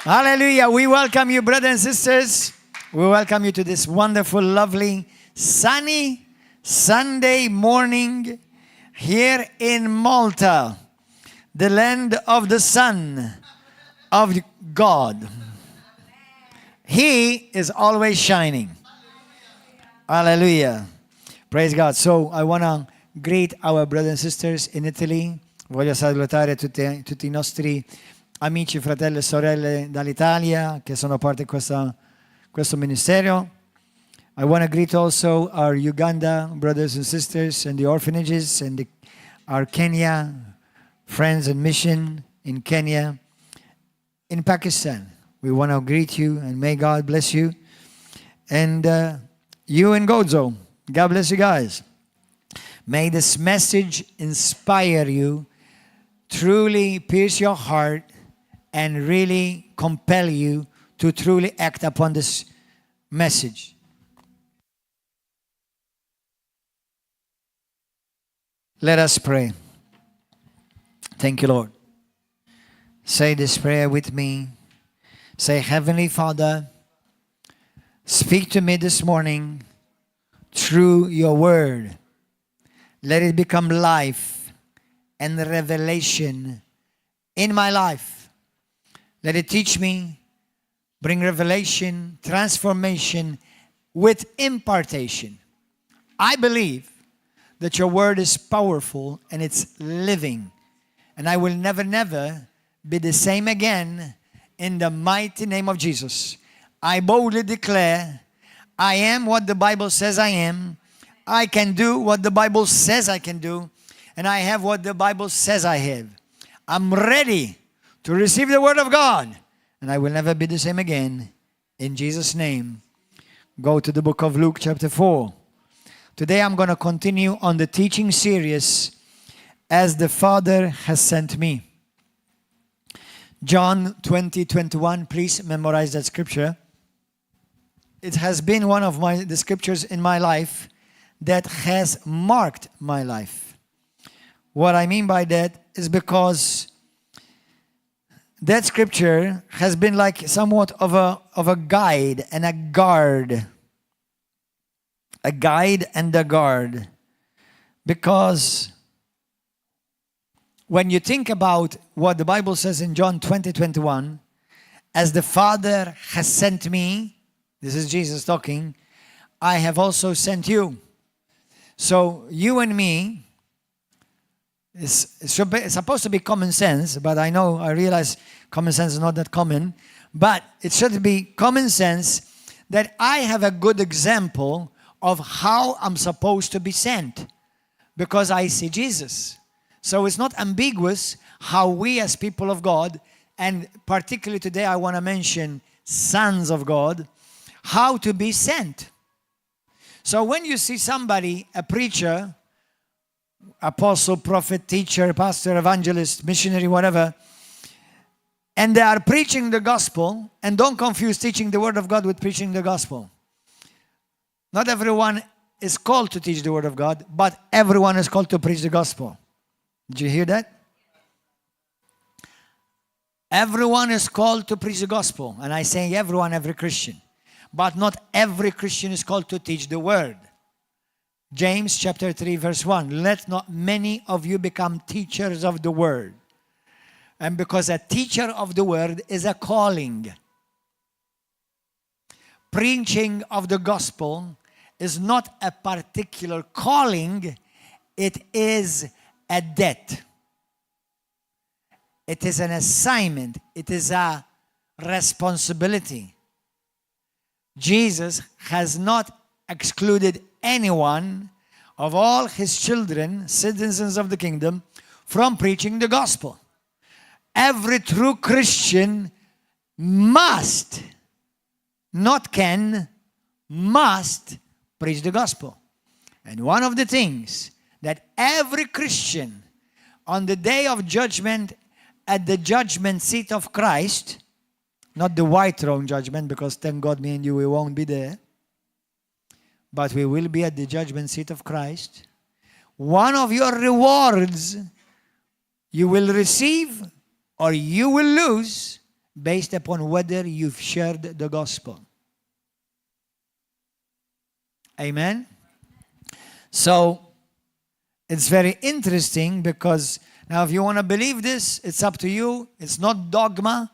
Hallelujah. We welcome you, brothers and sisters. We welcome you to this wonderful, lovely, sunny Sunday morning here in Malta, the land of the Son of God. He is always shining. Hallelujah. Praise God. So I want to greet our brothers and sisters in Italy. Voglio salutare tutti I nostri amici, fratelli e sorelle dall'Italia che sono parte di questo ministero. I want to greet also our Uganda brothers and sisters and the orphanages and our Kenya friends and mission in Kenya. In Pakistan, we want to greet you and may God bless you. And you in Gozo, God bless you guys. May this message inspire you, truly pierce your heart, and really compel you to truly act upon this message. Let us pray. Thank you, Lord. Say this prayer with me. Say, Heavenly Father, speak to me this morning through your word. Let it become life and revelation in my life. Let it teach me, bring revelation, transformation with impartation. I believe that your word is powerful and it's living. And I will never be the same again in the mighty name of Jesus. I boldly declare, I am what the Bible says I am. I can do what the Bible says I can do. And I have what the Bible says I have. I'm ready to receive the word of God. And I will never be the same again. In Jesus' name. Go to the book of Luke chapter 4. Today I'm going to continue on the teaching series, As the Father Has Sent Me. John 20:21. Please memorize that scripture. It has been one of the scriptures in my life that has marked my life. What I mean by that is because that scripture has been like somewhat of a guide and a guard. A guide and a guard. Because when you think about what the Bible says in John 20:21, as the Father has sent me, this is Jesus talking, I have also sent you. So you and me, it's supposed to be common sense, but I realize common sense is not that common, but it should be common sense that I have a good example of how I'm supposed to be sent because I see Jesus. So it's not ambiguous how we as people of God, and particularly today I want to mention sons of God, how to be sent. So when you see somebody, a preacher, apostle, prophet, teacher, pastor, evangelist, missionary, whatever, and they are preaching the gospel, and don't confuse teaching the word of God with preaching the gospel. Not everyone is called to teach the word of God, but everyone is called to preach the gospel. Did you hear that? Everyone is called to preach the gospel. And I say everyone, every Christian. But not every Christian is called to teach the word. James chapter 3 verse 1. Let not many of you become teachers of the word. And because a teacher of the word is a calling. Preaching of the gospel is not a particular calling. It is a debt. It is an assignment. It is a responsibility. Jesus has not excluded anyone of all his children, citizens of the kingdom, from preaching the gospel. Every true Christian must, not can, must preach the gospel. And one of the things that every Christian on the day of judgment at the judgment seat of Christ, not the white throne judgment, because thank God me and you, we won't be there, but we will be at the judgment seat of Christ. One of your rewards you will receive or you will lose based upon whether you've shared the gospel. Amen? So, it's very interesting because now if you want to believe this, it's up to you. It's not dogma,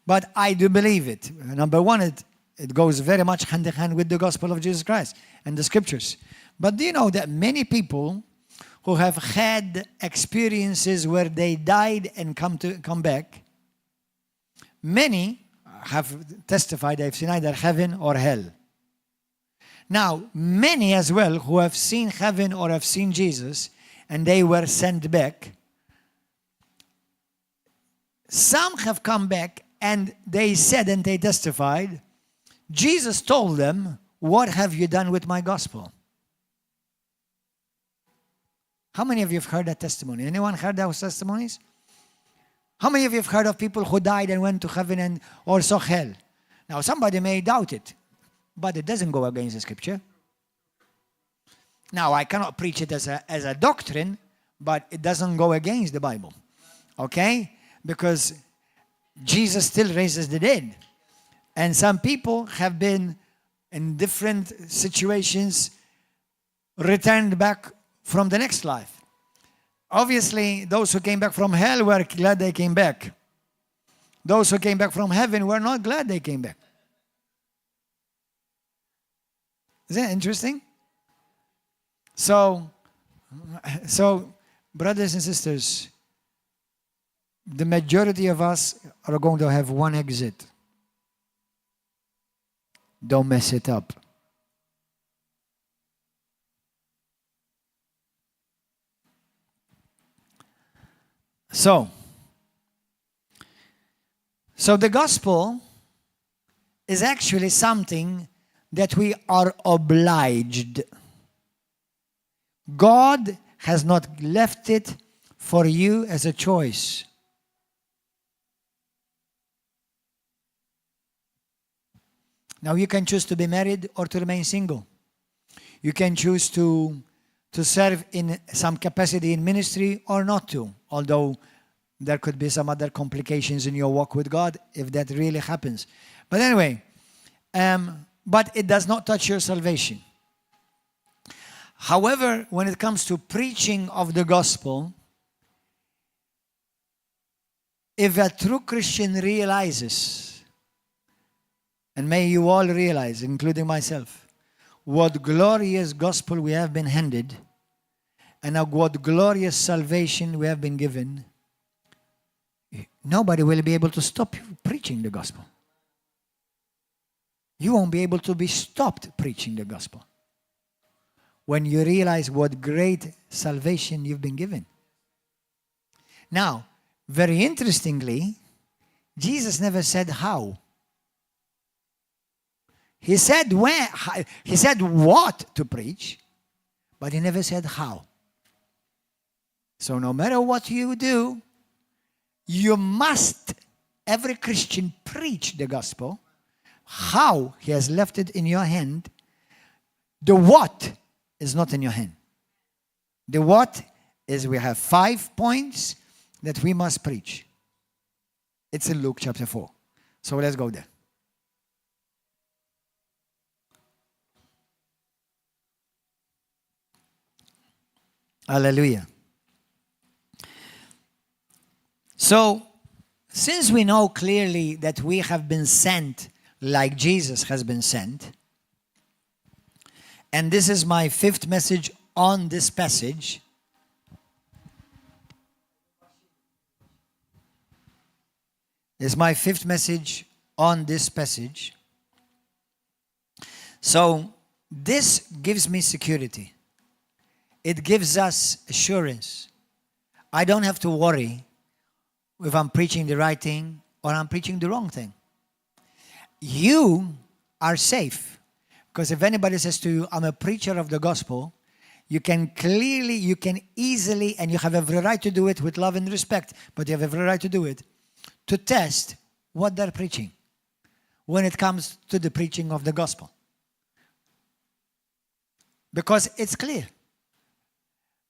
but I do believe it. Number one, it goes very much hand in hand with the gospel of Jesus Christ and the scriptures. But do you know that many people who have had experiences where they died and come back, many have testified they've seen either heaven or hell. Now, many as well who have seen heaven or have seen Jesus and they were sent back, some have come back and they said and they testified, Jesus told them, what have you done with my gospel? How many of you have heard that testimony? Anyone heard those testimonies? How many of you have heard of people who died and went to heaven or saw hell? Now, somebody may doubt it, but it doesn't go against the scripture. Now, I cannot preach it as a doctrine, but it doesn't go against the Bible. Okay? Because Jesus still raises the dead. And some people have been in different situations returned back from the next life. Obviously, those who came back from hell were glad they came back. Those who came back from heaven were not glad they came back. Isn't that interesting? So, brothers and sisters, the majority of us are going to have one exit. Don't mess it up. So the gospel is actually something that we are obliged. God has not left it for you as a choice. Now you can choose to be married or to remain single. You can choose to serve in some capacity in ministry or not to, although there could be some other complications in your walk with God if that really happens. But anyway, but it does not touch your salvation. However, when it comes to preaching of the gospel, if a true Christian realizes, and may you all realize, including myself, what glorious gospel we have been handed, and what glorious salvation we have been given, nobody will be able to stop you preaching the gospel. You won't be able to be stopped preaching the gospel when you realize what great salvation you've been given. Now, very interestingly, Jesus never said how. He said where, he said what to preach, but he never said how. So no matter what you do, you must, every Christian, preach the gospel. How he has left it in your hand. The what is not in your hand. The what is we have 5 points that we must preach. It's in Luke chapter 4. So let's go there. Hallelujah. So, since we know clearly that we have been sent like Jesus has been sent, and this is my 5th message on this passage. This is my 5th message on this passage. So, this gives me security. It gives us assurance. I don't have to worry if I'm preaching the right thing or I'm preaching the wrong thing. You are safe. Because if anybody says to you, I'm a preacher of the gospel, you can easily, and you have every right to do it with love and respect, but you have every right to do it, to test what they're preaching when it comes to the preaching of the gospel. Because it's clear.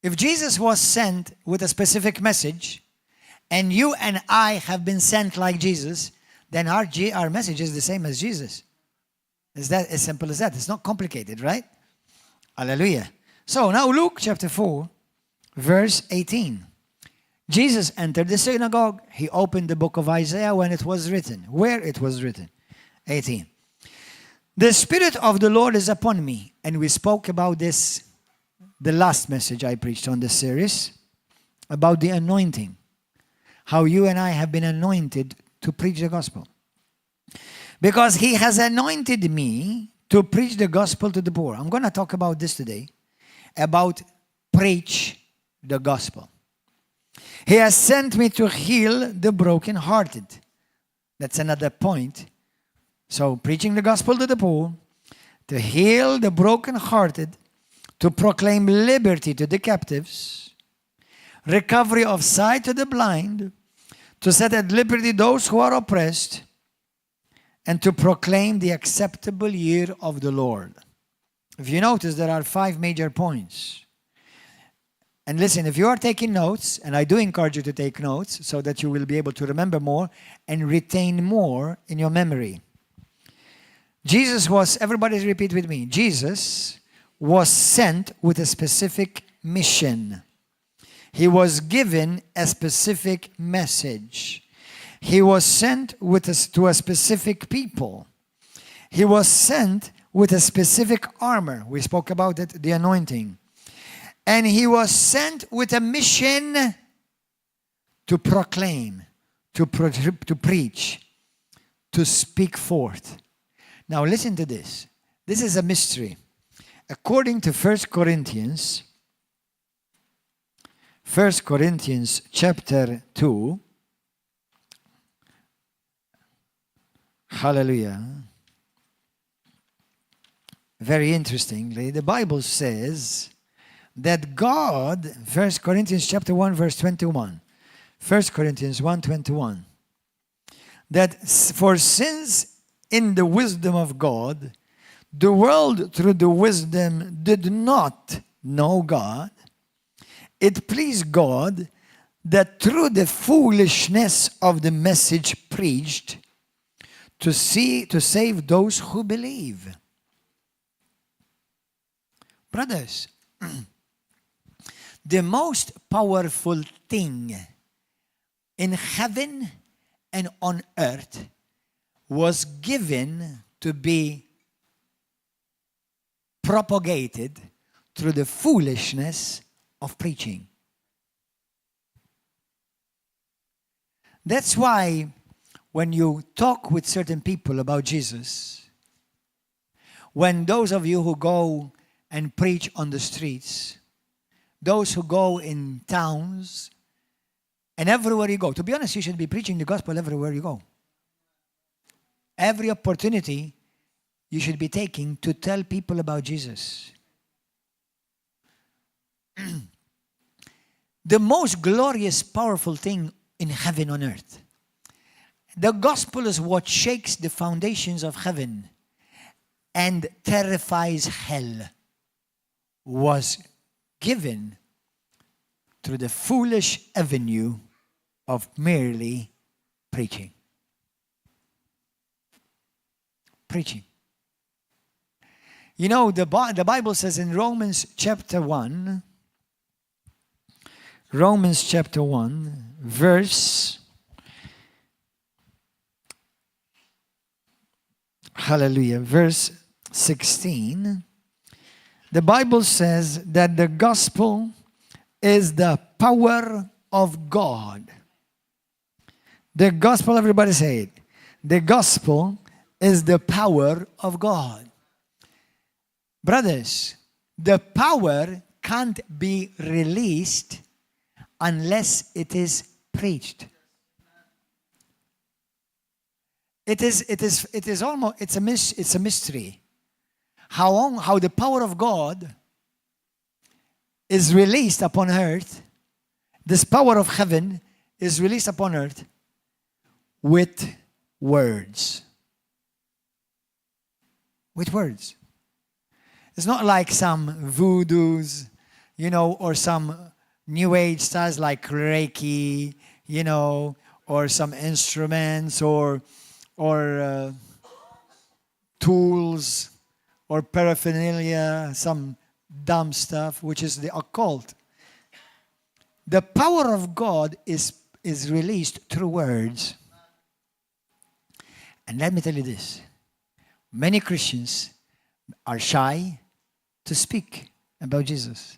If Jesus was sent with a specific message, and you and I have been sent like Jesus, then our message is the same as Jesus. It's that as simple as that. It's not complicated, right? Hallelujah. So now Luke chapter 4, verse 18. Jesus entered the synagogue. He opened the book of Isaiah when it was written. Where it was written. 18. The Spirit of the Lord is upon me. And we spoke about this, the last message I preached on this series, about the anointing. How you and I have been anointed to preach the gospel. Because He has anointed me to preach the gospel to the poor. I'm going to talk about this today. About preach the gospel. He has sent me to heal the brokenhearted. That's another point. So, preaching the gospel to the poor, to heal the brokenhearted, to proclaim liberty to the captives, recovery of sight to the blind, to set at liberty those who are oppressed, and to proclaim the acceptable year of the Lord. If you notice, there are 5 major points. And listen, if you are taking notes, and I do encourage you to take notes so that you will be able to remember more and retain more in your memory. Jesus was, everybody repeat with me, Jesus was sent with a specific mission. He was given a specific message. He was sent to a specific people. He was sent with a specific armor. We spoke about it, the anointing. And He was sent with a mission to proclaim, to preach, to speak forth. Now listen to this. This is a mystery. According to 1 Corinthians chapter 2, hallelujah. Very interestingly, the Bible says that God, 1 Corinthians chapter 1, verse 21, 1 Corinthians 1:21, that for since in the wisdom of God, the world through the wisdom did not know God, it pleased God that through the foolishness of the message preached, to save those who believe. Brothers, the most powerful thing in heaven and on earth was given to be propagated through the foolishness of preaching. That's why when you talk with certain people about Jesus, when those of you who go and preach on the streets, those who go in towns, and everywhere you go, to be honest, you should be preaching the gospel everywhere you go. Every opportunity you should be taking to tell people about Jesus. The most glorious, powerful thing in heaven on earth. The gospel is what shakes the foundations of heaven and terrifies hell. Was given through the foolish avenue of merely preaching. Preaching. You know, the Bible says in Romans chapter 1, verse, hallelujah, verse 16, the Bible says that the gospel is the power of God. The gospel, everybody say it. The gospel is the power of God. Brothers, the power can't be released unless it is preached. It's a mystery. How the power of God is released upon earth, this power of heaven is released upon earth with words. With words. It's not like some voodoos, or some new age styles like Reiki, or some instruments or or tools or paraphernalia, some dumb stuff, which is the occult. The power of God is released through words. And let me tell you this. Many Christians are shy to speak about Jesus.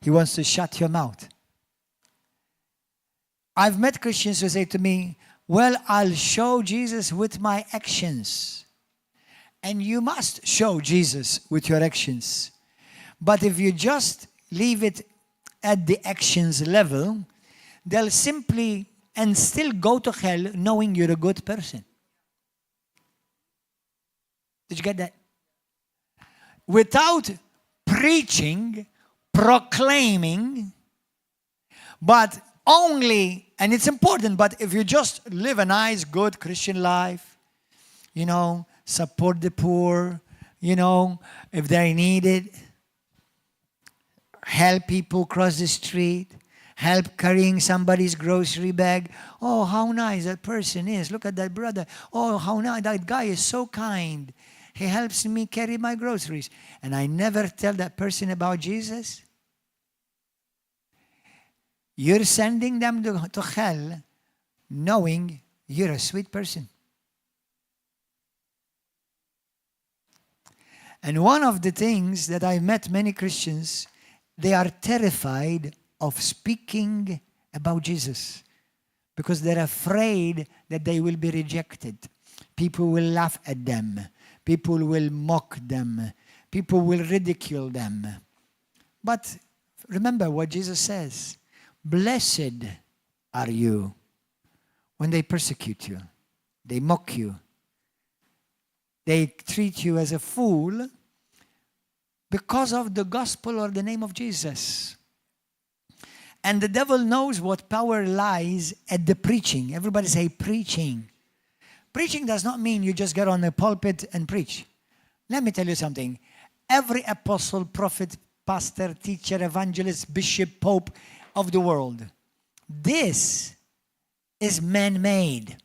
He wants to shut your mouth. I've met Christians who say to me, well, I'll show Jesus with my actions. And you must show Jesus with your actions. But if you just leave it at the actions level, they'll simply and still go to hell knowing you're a good person. Did you get that? Without preaching, proclaiming, but only, and it's important, but if you just live a nice, good Christian life, support the poor, if they need it, help people cross the street, help carrying somebody's grocery bag. Oh, how nice that person is. Look at that brother. Oh, how nice. That guy is so kind. He helps me carry my groceries. And I never tell that person about Jesus. You're sending them to hell knowing you're a sweet person. And one of the things that I've met many Christians, they are terrified of speaking about Jesus because they're afraid that they will be rejected. People will laugh at them. People will mock them. People will ridicule them. But remember what Jesus says. Blessed are you when they persecute you, they mock you, they treat you as a fool because of the gospel or the name of Jesus. And the devil knows what power lies at the preaching. Everybody say preaching. Preaching does not mean you just get on the pulpit and preach. Let me tell you something. Every apostle, prophet, pastor, teacher, evangelist, bishop, pope of the world, this is man-made.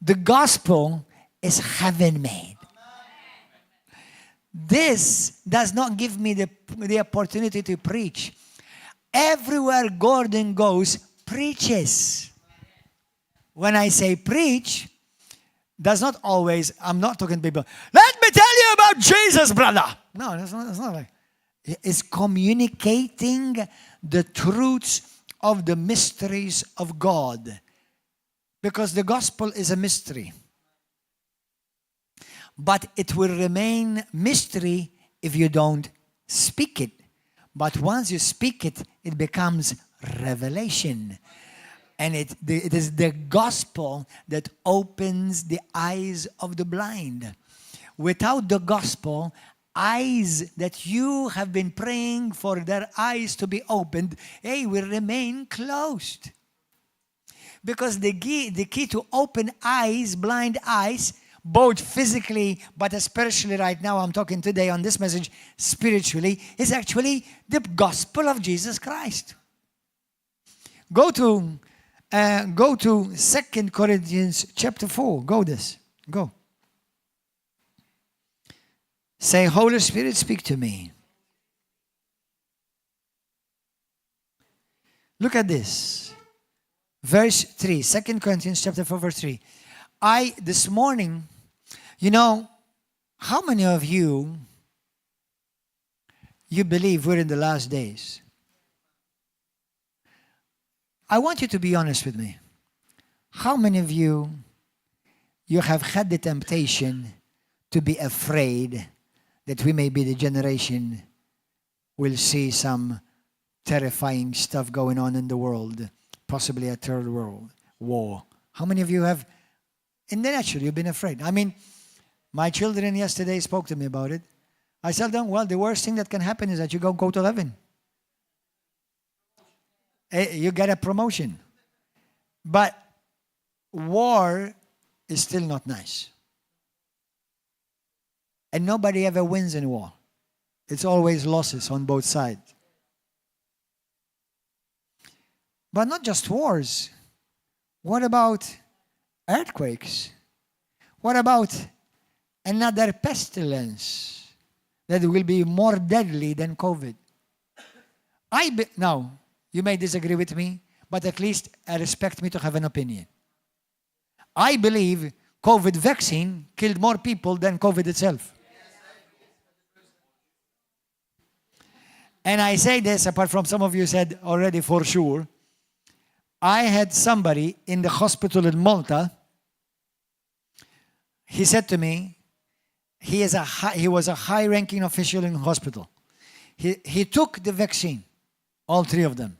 The gospel is heaven-made. This does not give me the opportunity to preach. Everywhere Gordon goes, preaches. When I say preach, does not always, I'm not talking to people, let me tell you about Jesus, brother. No, that's not like. It's communicating the truths of the mysteries of God. Because the gospel is a mystery. But it will remain mystery if you don't speak it. But once you speak it, it becomes revelation. And it is the gospel that opens the eyes of the blind. Without the gospel, eyes that you have been praying for their eyes to be opened, will remain closed. Because the key to open eyes, blind eyes, both physically but especially right now, I'm talking today on this message spiritually, is actually the gospel of Jesus Christ. Go to 2 Corinthians chapter 4. Go. Say, Holy Spirit, speak to me. Look at this. Verse 3. 2 Corinthians chapter 4, verse 3. This morning, how many of you believe we're in the last days? I want you to be honest with me. How many of you have had the temptation to be afraid that we may be the generation will see some terrifying stuff going on in the world, possibly a third world war? How many of you have, in the natural, you've been afraid? I mean, my children yesterday spoke to me about it. I said them, well, the worst thing that can happen is that you go to heaven. You get a promotion. But war is still not nice. And nobody ever wins in war. It's always losses on both sides. But not just wars. What about earthquakes? What about another pestilence that will be more deadly than COVID? Now, you may disagree with me, but at least respect me to have an opinion. I believe COVID vaccine killed more people than COVID itself. And I say this, apart from some of you said already for sure. I had somebody in the hospital in Malta. He said to me, he was a high-ranking official in the hospital. He took the vaccine, all three of them.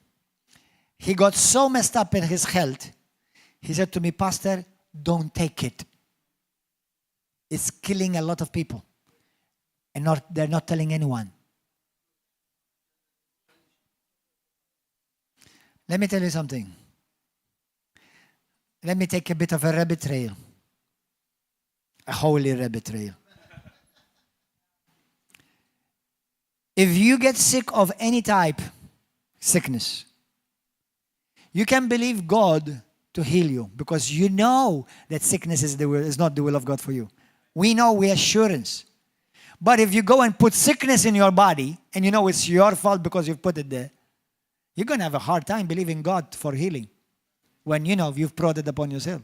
He got so messed up in his health, he said to me, Pastor, don't take it. It's killing a lot of people. And they're not telling anyone. Let me tell you something. Let me take a bit of a rabbit trail. A holy rabbit trail. If you get sick of any type, sickness, you can believe God to heal you because you know that sickness is not the will of God for you. We know, we assurance. But if you go and put sickness in your body and you know it's your fault because you've put it there, you're going to have a hard time believing God for healing when you know you've brought it upon yourself.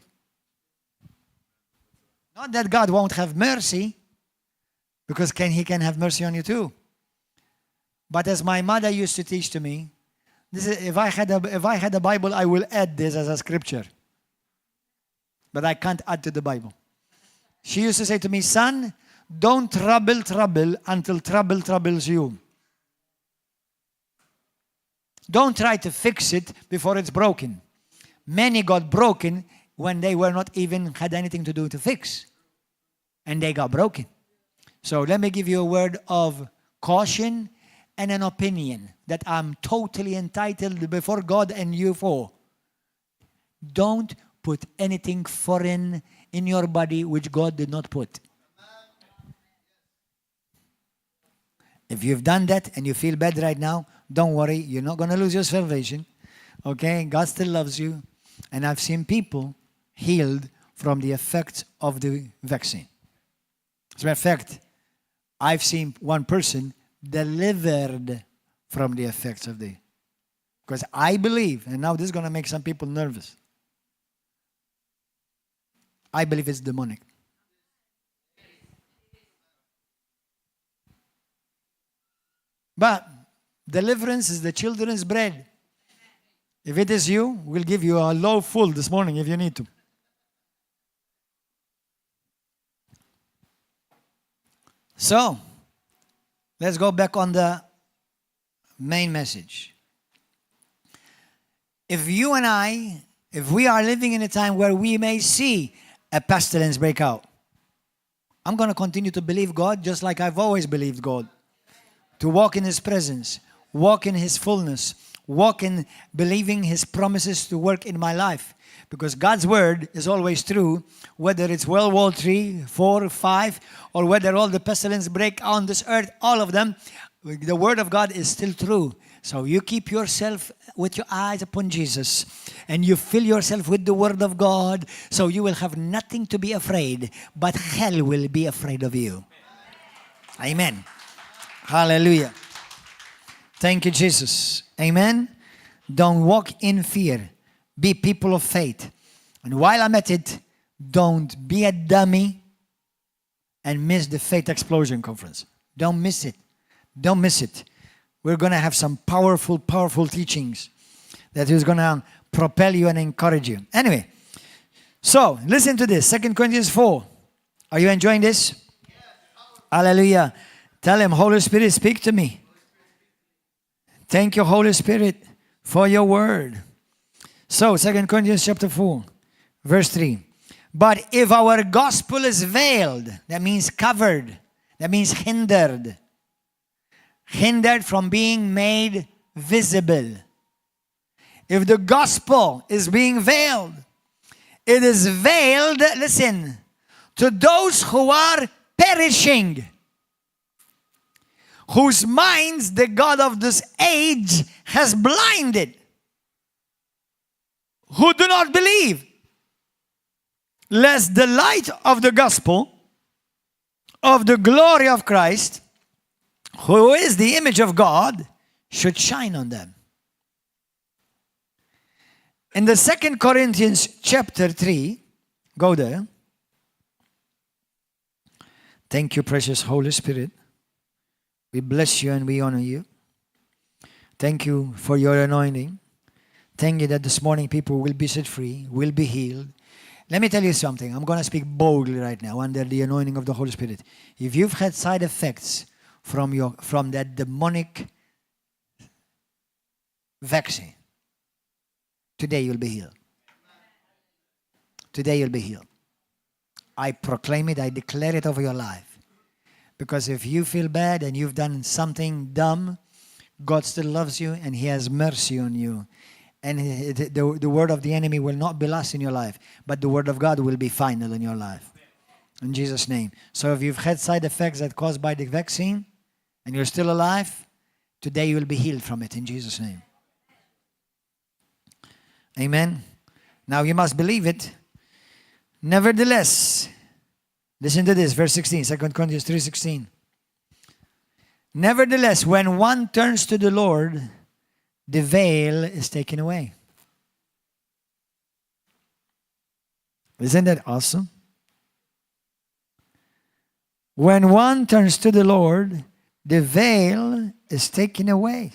Not that God won't have mercy, because He can have mercy on you too. But as my mother used to teach to me, this is, if I had a Bible, I will add this as a scripture. But I can't add to the Bible. She used to say to me, son, don't trouble until trouble troubles you. Don't try to fix it before it's broken. Many got broken when they were not even had anything to do to fix. And they got broken. So let me give you a word of caution and an opinion that I'm totally entitled before God and you for. Don't put anything foreign in your body which God did not put. If you've done that and you feel bad right now, don't worry, you're not going to lose your salvation. Okay? God still loves you. And I've seen people healed from the effects of the vaccine. As a matter of fact, I've seen one person delivered from the effects of the... Because I believe, and now this is going to make some people nervous, I believe it's demonic. But deliverance is the children's bread. If it is you, we'll give you a loaf full this morning if you need to. So, let's go back on the main message. If you and I, if we are living in a time where we may see a pestilence break out, I'm going to continue to believe God just like I've always believed God. To walk in His presence, walk in His fullness, walk in believing His promises to work in my life. Because God's word is always true, whether it's World War III, 4, 5, or whether all the pestilence break on this earth, all of them, the word of God is still true. So you keep yourself with your eyes upon Jesus, and you fill yourself with the word of God, so you will have nothing to be afraid, but hell will be afraid of you. Amen. Hallelujah. Thank you, Jesus. Amen. Don't walk in fear. Be people of faith. And while I'm at it, don't be a dummy and miss the Faith Explosion Conference. Don't miss it. Don't miss it. We're going to have some powerful, powerful teachings that is going to propel you and encourage you. Anyway, so listen to this. 2 Corinthians 4. Are you enjoying this? Yes. Hallelujah. Tell Him, Holy Spirit, speak to me. Thank you, Holy Spirit, for your word. So, 2 Corinthians chapter 4, verse 3. But if our gospel is veiled, that means covered, that means hindered from being made visible. If the gospel is being veiled, it is veiled, listen, to those who are perishing, whose minds the God of this age has blinded, who do not believe. lest the light of the gospel of the glory of Christ, who is the image of God, should shine on them. In the 2 Corinthians chapter 3, go there. Thank you, precious Holy Spirit. We bless you and we honor you. Thank you for your anointing. Thank you that this morning people will be set free, will be healed. Let me tell you something. I'm going to speak boldly right now under the anointing of the Holy Spirit. If you've had side effects from that demonic vaccine, today you'll be healed. Today you'll be healed. I proclaim it, I declare it over your life. Because if you feel bad and you've done something dumb, God still loves you and He has mercy on you. And the word of the enemy will not be last in your life, but the word of God will be final in your life. In Jesus' name. So if you've had side effects that caused by the vaccine and you're still alive, today you will be healed from it in Jesus' name. Amen. Now you must believe it. Nevertheless, listen to this, verse 16, 2 Corinthians 3:16. Nevertheless, when one turns to the Lord, the veil is taken away. Isn't that awesome? When one turns to the Lord, the veil is taken away.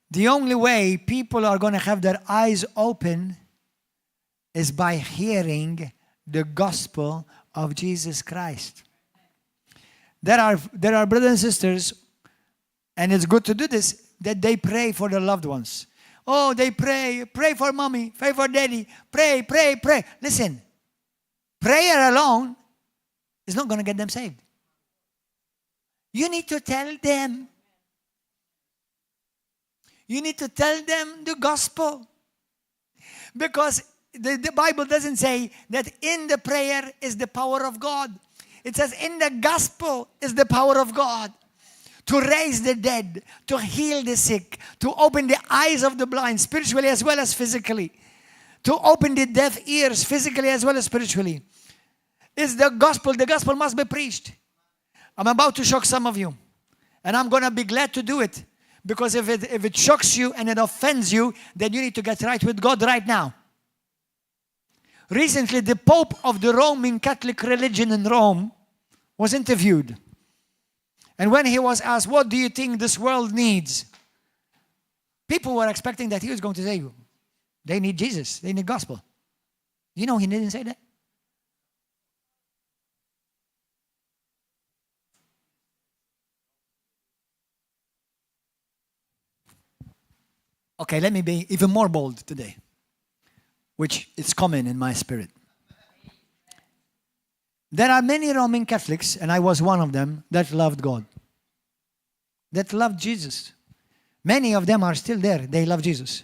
The only way people are going to have their eyes open is by hearing the gospel of Jesus Christ. There are brothers and sisters, and it's good to do this, that they pray for their loved ones. Oh, they pray for mommy, pray for daddy, pray. Listen, prayer alone is not going to get them saved. You need to tell them. You need to tell them the gospel. Because the Bible doesn't say that in the prayer is the power of God. It says in the gospel is the power of God. To raise the dead, to heal the sick, to open the eyes of the blind, spiritually as well as physically. To open the deaf ears, physically as well as spiritually. It's the gospel. The gospel must be preached. I'm about to shock some of you. And I'm going to be glad to do it. Because if it shocks you and it offends you, then you need to get right with God right now. Recently, the Pope of the Roman Catholic religion in Rome was interviewed. And when he was asked, what do you think this world needs? People were expecting that he was going to say, they need Jesus, they need gospel. You know, he didn't say that. Okay, let me be even more bold today, which is common in my spirit. There are many Roman Catholics, and I was one of them, that loved God, that loved Jesus. Many of them are still there. They love Jesus.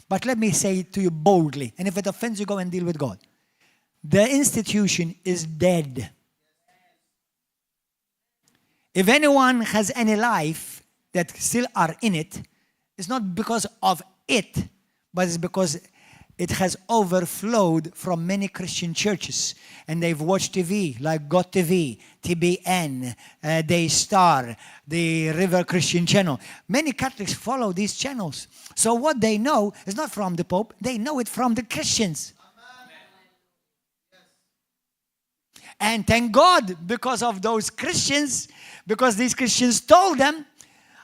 But let me say it to you boldly, and if it offends you, go and deal with God. The institution is dead. If anyone has any life that still are in it, it's not because of it, but it's because it has overflowed from many Christian churches. And they've watched TV, like God TV, TBN, Daystar, the River Christian channel. Many Catholics follow these channels. So what they know is not from the Pope, they know it from the Christians. And thank God, because of those Christians, because these Christians told them,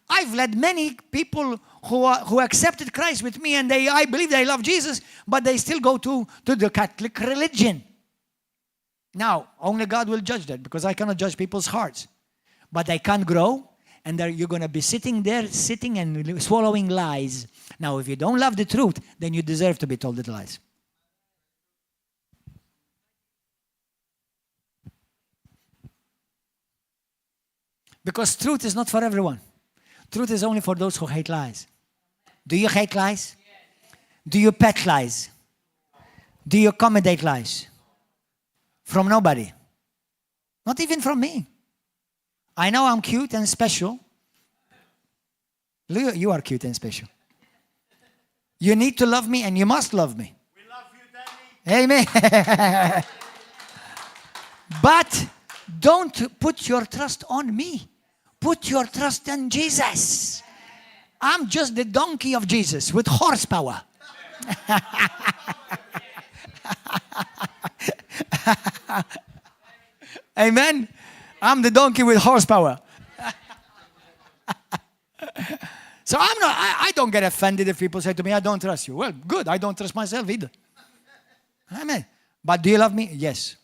I've led many people who accepted Christ with me, and I believe they love Jesus, but they still go to the Catholic religion. Now, only God will judge that, because I cannot judge people's hearts. But they can't grow, and you're going to be sitting and swallowing lies. Now, if you don't love the truth, then you deserve to be told the lies. Because truth is not for everyone. Truth is only for those who hate lies. Do you hate lies? Do you pet lies? Do you accommodate lies? From nobody. Not even from me. I know I'm cute and special. You are cute and special. You need to love me and you must love me. We love you, Daddy. Amen. But don't put your trust on me. Put your trust in Jesus. I'm just the donkey of Jesus with horsepower. Amen. I'm the donkey with horsepower. So I don't get offended if people say to me, I don't trust you. Well, good. I don't trust myself either. Amen. But do you love me? Yes.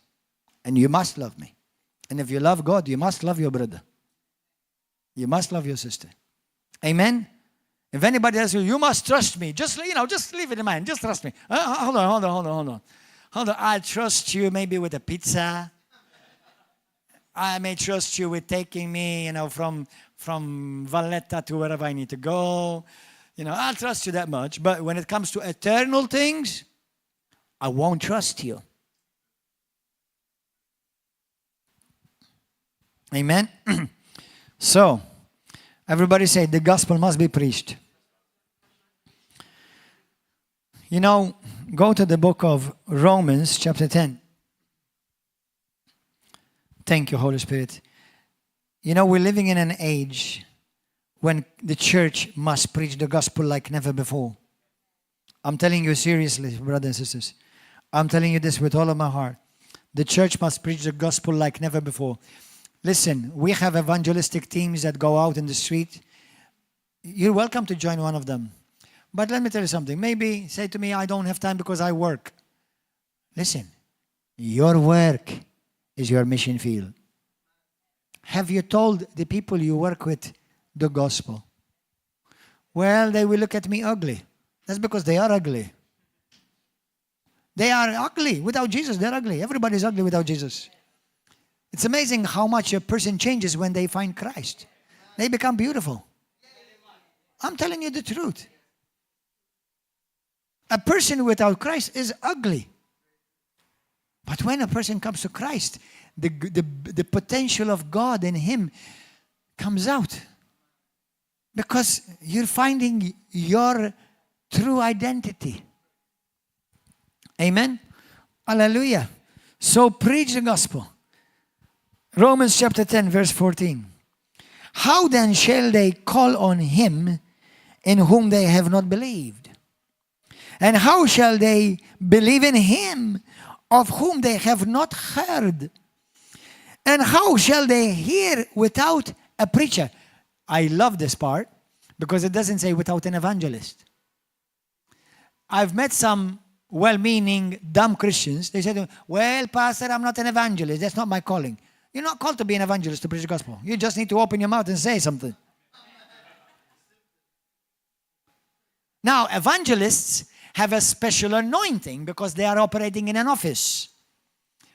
And you must love me. And if you love God, you must love your brother. You must love your sister. Amen. If anybody tells you, you must trust me, just leave it in mind. Just trust me. Hold on. I trust you maybe with a pizza. I may trust you with taking me, from Valletta to wherever I need to go. I'll trust you that much. But when it comes to eternal things, I won't trust you. Amen. So, everybody say the gospel must be preached. Go to the book of Romans chapter 10. Thank you, Holy Spirit. We're living in an age when the church must preach the gospel like never before. I'm telling you seriously, brothers and sisters. I'm telling you this with all of my heart. The church must preach the gospel like never before. Listen, we have evangelistic teams that go out in the street. You're welcome to join one of them. But let me tell you something. Maybe say to me, I don't have time because I work. Listen, your work is your mission field. Have you told the people you work with the gospel? Well, they will look at me ugly. That's because they are ugly. They are ugly. Without Jesus, they're ugly. Everybody's ugly without Jesus. It's amazing how much a person changes when they find Christ. They become beautiful. I'm telling you the truth. A person without Christ is ugly. But when a person comes to Christ, the potential of God in him comes out. Because you're finding your true identity. Amen? Hallelujah. So preach the gospel. Romans chapter 10 verse 14. How then shall they call on him in whom they have not believed? And how shall they believe in him of whom they have not heard? And how shall they hear without a preacher? I love this part because it doesn't say without an evangelist. I've met some well-meaning, dumb Christians. They say to me, well, Pastor, I'm not an evangelist. That's not my calling. You're not called to be an evangelist to preach the gospel. You just need to open your mouth and say something. Now, evangelists have a special anointing because they are operating in an office.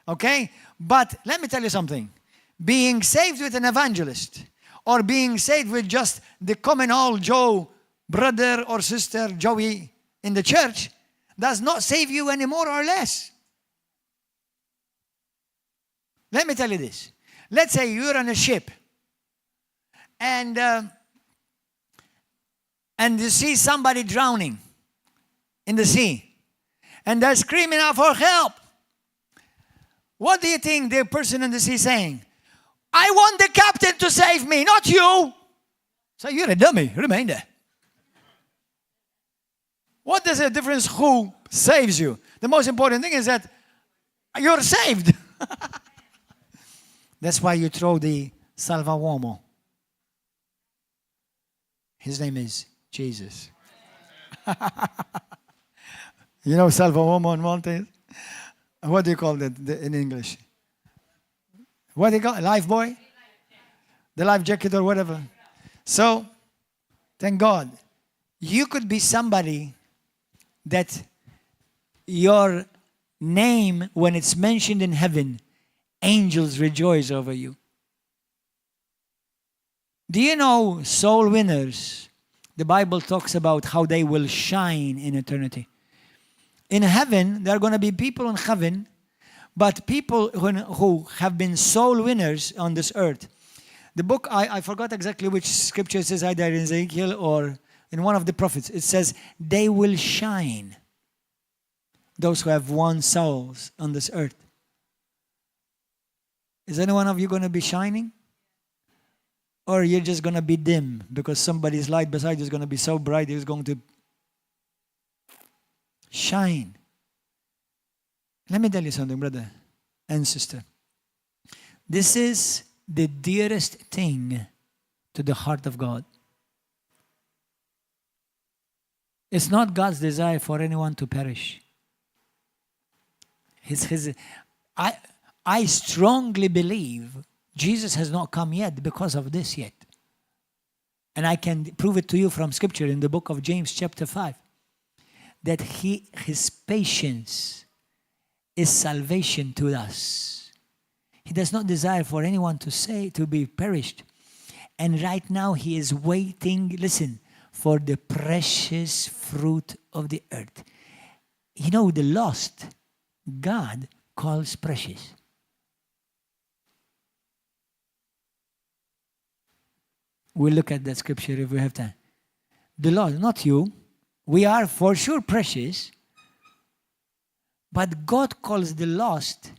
Okay? But let me tell you something. Being saved with an evangelist or being saved with just the common old Joe, brother or sister, Joey in the church does not save you any more or less. Let me tell you this. Let's say you're on a ship and you see somebody drowning in the sea and they're screaming out for help. What do you think the person in the sea is saying? I want the captain to save me, not you. So you're a dummy. Remain there. What does the difference who saves you? The most important thing is that you're saved. That's why you throw the salva uomo. His name is Jesus. You know salva uomo in Maltese? What do you call that in English? What do you call it? Life boy? The life jacket or whatever. So, thank God. You could be somebody that your name, when it's mentioned in heaven, angels rejoice over you. Do you know soul winners? The Bible talks about how they will shine in eternity. In heaven, there are going to be people in heaven, but people who have been soul winners on this earth. The book, I forgot exactly which scripture it says, either in Ezekiel or in one of the prophets. It says, they will shine those who have won souls on this earth. Is any one of you going to be shining? Or you're just going to be dim because somebody's light beside you is going to be so bright it's going to shine. Let me tell you something, brother and sister. This is the dearest thing to the heart of God. It's not God's desire for anyone to perish. I strongly believe Jesus has not come yet because of this yet. And I can prove it to you from Scripture in the book of James chapter 5. That his patience is salvation to us. He does not desire for anyone to be perished. And right now he is waiting, listen, for the precious fruit of the earth. You know, the lost, God calls precious. We'll look at that scripture if we have time. The Lord, not you. We are for sure precious. But God calls the lost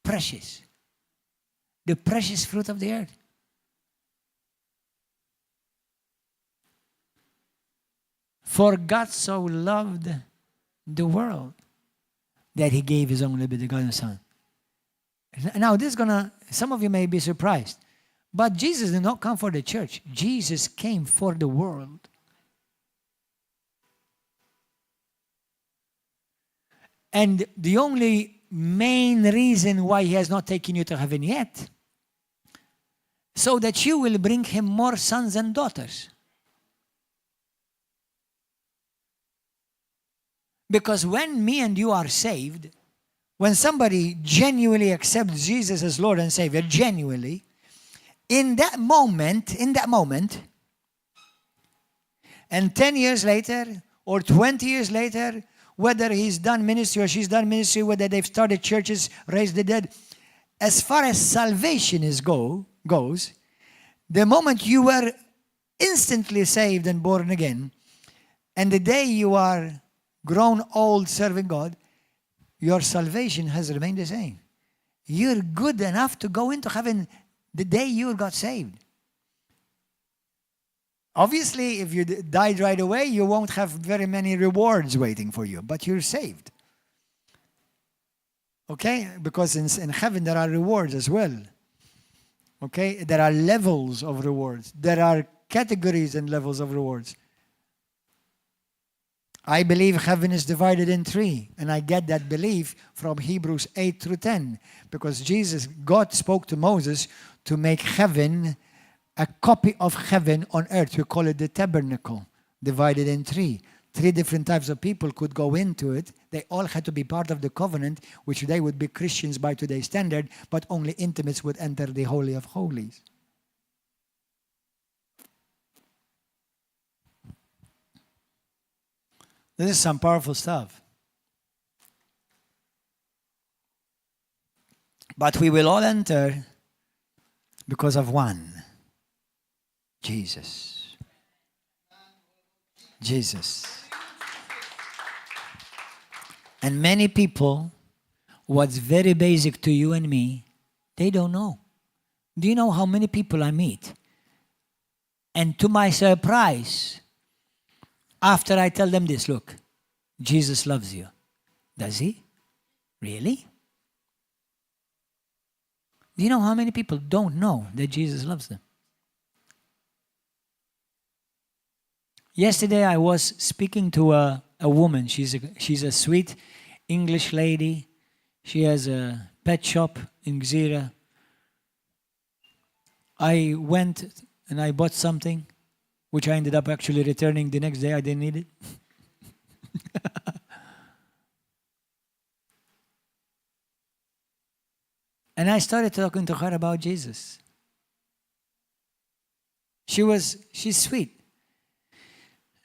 precious. The precious fruit of the earth. For God so loved the world that he gave his only begotten Son. Now this is some of you may be surprised. But Jesus did not come for the church. Jesus came for the world. And the only main reason why he has not taken you to heaven yet, so that you will bring him more sons and daughters. Because when me and you are saved, when somebody genuinely accepts Jesus as Lord and Savior, genuinely, in that moment, and 10 years later, or 20 years later, whether he's done ministry or she's done ministry, whether they've started churches, raised the dead, as far as salvation goes, the moment you were instantly saved and born again, and the day you are grown old serving God, your salvation has remained the same. You're good enough to go into heaven the day you got saved. Obviously, if you died right away, you won't have very many rewards waiting for you, but you're saved. Okay? Because in heaven there are rewards as well. Okay? There are levels of rewards. There are categories and levels of rewards. I believe heaven is divided in three, and I get that belief from Hebrews 8 through 10, because God spoke to Moses to make heaven a copy of heaven on earth. We call it the tabernacle, divided in three. Three different types of people could go into it. They all had to be part of the covenant, which they would be Christians by today's standard, but only intimates would enter the Holy of Holies. This is some powerful stuff. But we will all enter because of one. Jesus. Jesus. And many people, what's very basic to you and me, they don't know. Do you know how many people I meet? And to my surprise, after I tell them this, look, Jesus loves you. Does he? Really? Do you know how many people don't know that Jesus loves them? Yesterday I was speaking to a woman. She's a sweet English lady. She has a pet shop in Gżira. I went and I bought something, which I ended up actually returning the next day. I didn't need it. And I started talking to her about Jesus. She's sweet.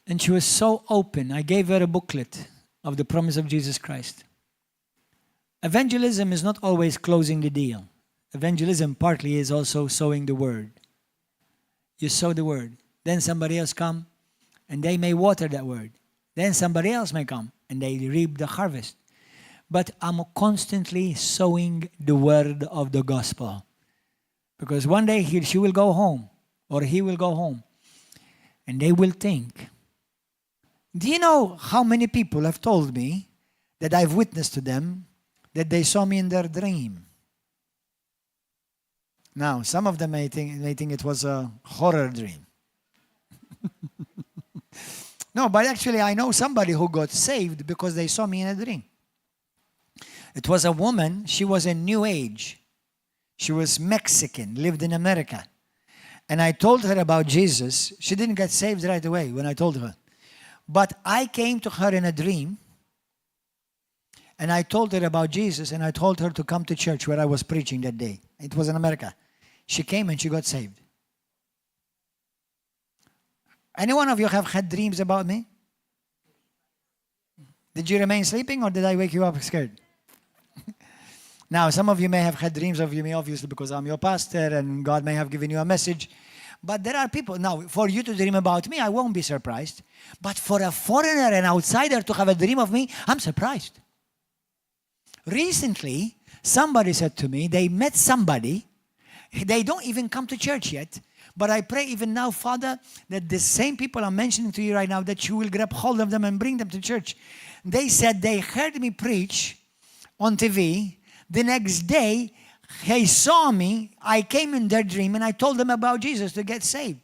And she was so open. I gave her a booklet of the promise of Jesus Christ. Evangelism is not always closing the deal. Evangelism partly is also sowing the word. You sow the word. Then somebody else come and they may water that word. Then somebody else may come and they reap the harvest. but I'm constantly sowing the word of the gospel. Because one day she will go home, or he will go home, and they will think, do you know how many people have told me that I've witnessed to them that they saw me in their dream? Now, some of them may think it was a horror dream. No, but actually I know somebody who got saved because they saw me in a dream. It was a woman, she was in New Age. She was Mexican, lived in America. And I told her about Jesus. She didn't get saved right away when I told her. But I came to her in a dream, and I told her about Jesus, and I told her to come to church where I was preaching that day. It was in America. She came and she got saved. Any one of you have had dreams about me? Did you remain sleeping, or did I wake you up scared? Now, some of you may have had dreams of me, obviously, because I'm your pastor and God may have given you a message. But there are people, now, for you to dream about me, I won't be surprised. But for a foreigner, an outsider, to have a dream of me, I'm surprised. Recently, somebody said to me, they met somebody, they don't even come to church yet, but I pray even now, Father, that the same people I'm mentioning to you right now, that you will grab hold of them and bring them to church. They said they heard me preach on TV. The next day, they saw me. I came in their dream and I told them about Jesus to get saved.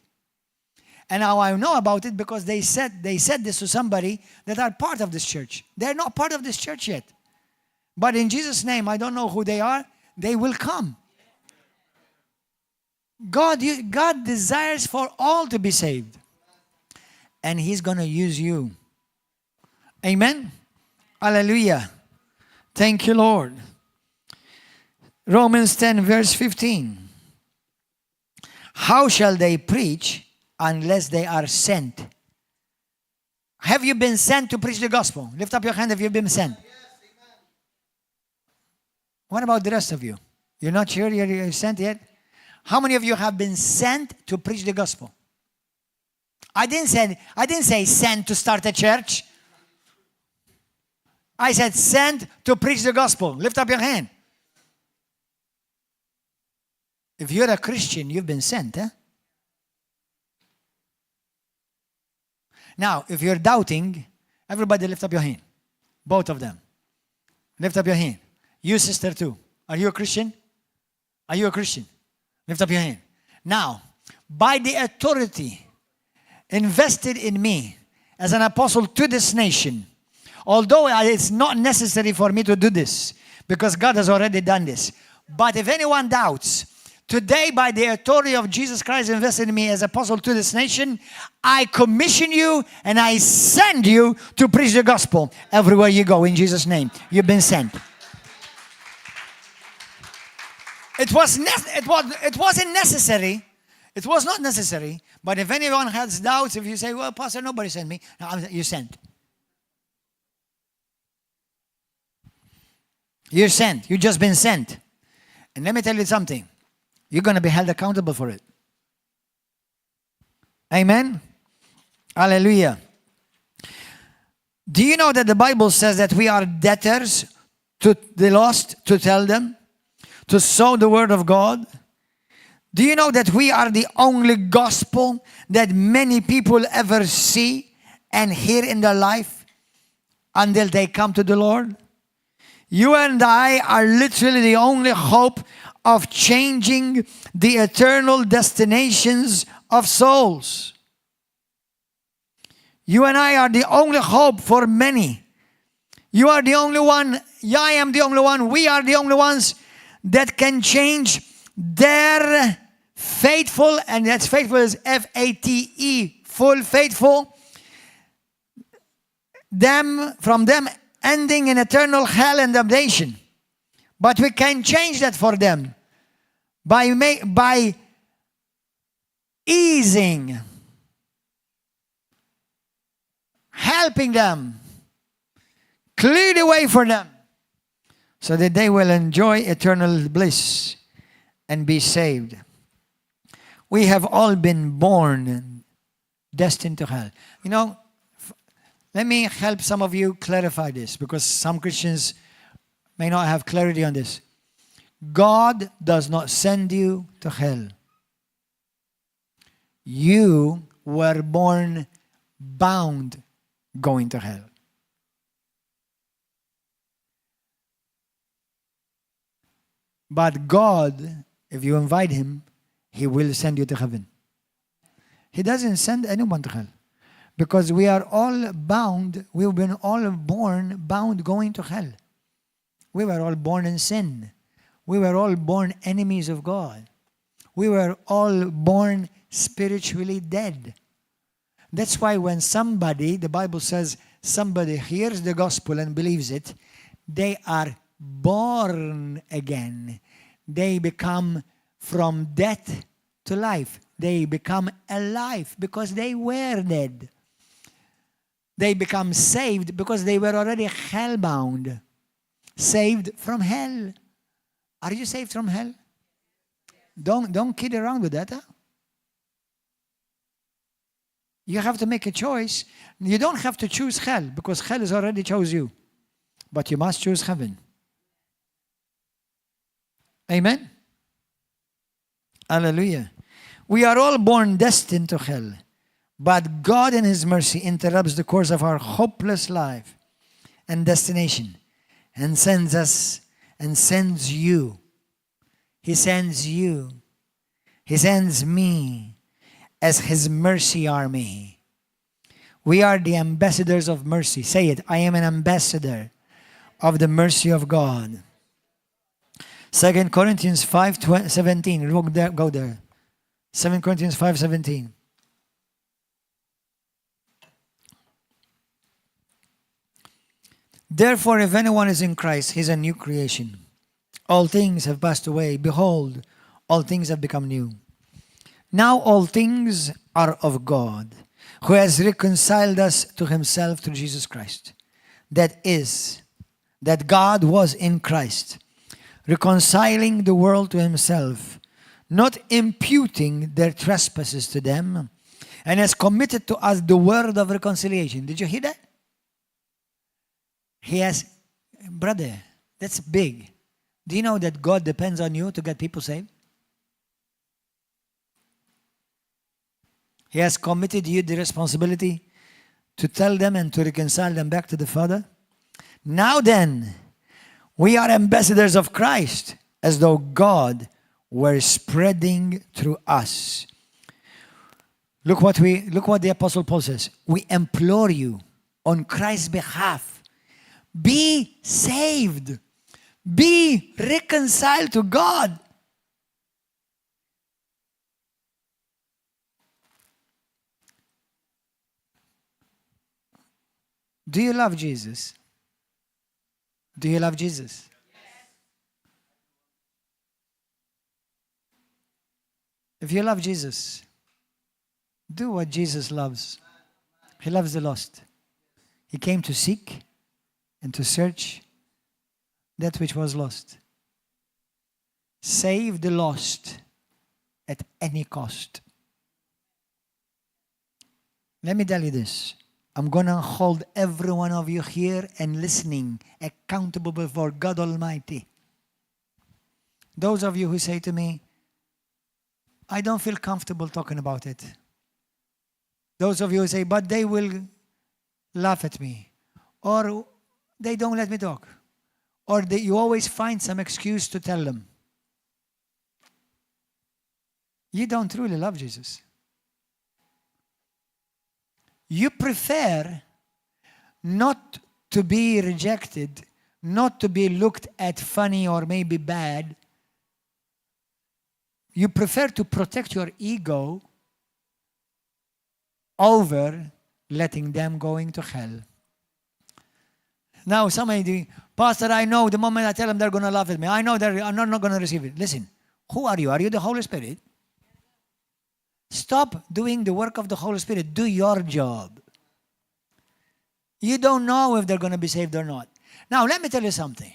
And now I know about it because they said this to somebody that are part of this church. They're not part of this church yet. But in Jesus' name, I don't know who they are. They will come. God desires for all to be saved. And He's going to use you. Amen? Hallelujah. Thank you, Lord. Romans 10 verse 15. How shall they preach unless they are sent? Have you been sent to preach the gospel? Lift up your hand if you've been sent. Yes, amen. What about the rest of you? You're not sure you're sent yet? How many of you have been sent to preach the gospel? I didn't say sent to start a church. I said sent to preach the gospel. Lift up your hand. If you're a Christian, you've been sent, eh? Now, if you're doubting, everybody lift up your hand. Both of them. Lift up your hand. You, sister, too. Are you a Christian? Are you a Christian? Lift up your hand. Now, by the authority invested in me as an apostle to this nation, although it's not necessary for me to do this, because God has already done this. But if anyone doubts, today, by the authority of Jesus Christ invested in me as apostle to this nation, I commission you and I send you to preach the gospel everywhere you go in Jesus' name. You've been sent. It wasn't necessary. It was not necessary. But if anyone has doubts, if you say, well, Pastor, nobody sent me. No, you sent. You're sent. You've just been sent. And let me tell you something. You're going to be held accountable for it. Amen? Hallelujah. Do you know that the Bible says that we are debtors to the lost, to tell them, to sow the word of God? Do you know that we are the only gospel that many people ever see and hear in their life until they come to the Lord? You and I are literally the only hope of changing the eternal destinations of souls. You and I are the only hope for many. You are the only one, I am the only one, we are the only ones that can change their faithful, and that's faithful is F-A-T-E, full faithful, from them ending in eternal hell and damnation. But we can change that for them by easing, helping them, clear the way for them, so that they will enjoy eternal bliss and be saved. We have all been born destined to hell. You know, let me help some of you clarify this, because some Christians may not have clarity on this. God does not send you to hell. You were born bound going to hell. But God, if you invite him, he will send you to heaven. He doesn't send anyone to hell. Because we are all bound, we've been all born bound going to hell. We were all born in sin. We were all born enemies of God. We were all born spiritually dead. That's why when somebody, the Bible says, somebody hears the gospel and believes it, they are born again. They become from death to life. They become alive because they were dead. They become saved because they were already hell-bound. Saved from hell. Are you saved from hell? Don't kid around with that. Huh? You have to make a choice. You don't have to choose hell because hell has already chose you. But you must choose heaven. Amen? Hallelujah. We are all born destined to hell. But God in his mercy interrupts the course of our hopeless life and destination and sends us and sends you. He sends you. He sends me as his mercy army. We are the ambassadors of mercy. Say it. I am an ambassador of the mercy of God. 2 Corinthians 5:17. Go there. 2 Corinthians 5:17. Therefore, if anyone is in Christ, he is a new creation. All things have passed away. Behold, all things have become new. Now all things are of God, who has reconciled us to himself through Jesus Christ. That is, that God was in Christ, reconciling the world to himself, not imputing their trespasses to them, and has committed to us the word of reconciliation. Did you hear that? He has, brother, that's big. Do you know that God depends on you to get people saved? He has committed you the responsibility to tell them and to reconcile them back to the Father. Now then, we are ambassadors of Christ, as though God were spreading through us. Look what the Apostle Paul says. We implore you on Christ's behalf. Be saved. Be reconciled to God. Do you love Jesus? Do you love Jesus? Yes. If you love Jesus, do what Jesus loves. He loves the lost. He came to seek and to search that which was lost. Save the lost at any cost. Let me tell you this. I'm going to hold every one of you here and listening accountable before God Almighty. Those of you who say to me, I don't feel comfortable talking about it. Those of you who say, but they will laugh at me. Or they don't let me talk. Or you always find some excuse to tell them. You don't truly love Jesus. You prefer not to be rejected, not to be looked at funny or maybe bad. You prefer to protect your ego over letting them going to hell. Now somebody doing, Pastor, I know the moment I tell them they're going to laugh at me. I know that I'm not going to receive it. Listen, who are you? Are you the Holy Spirit? Stop doing the work of the Holy Spirit. Do your job. You don't know if they're going to be saved or not. Now, let me tell you something.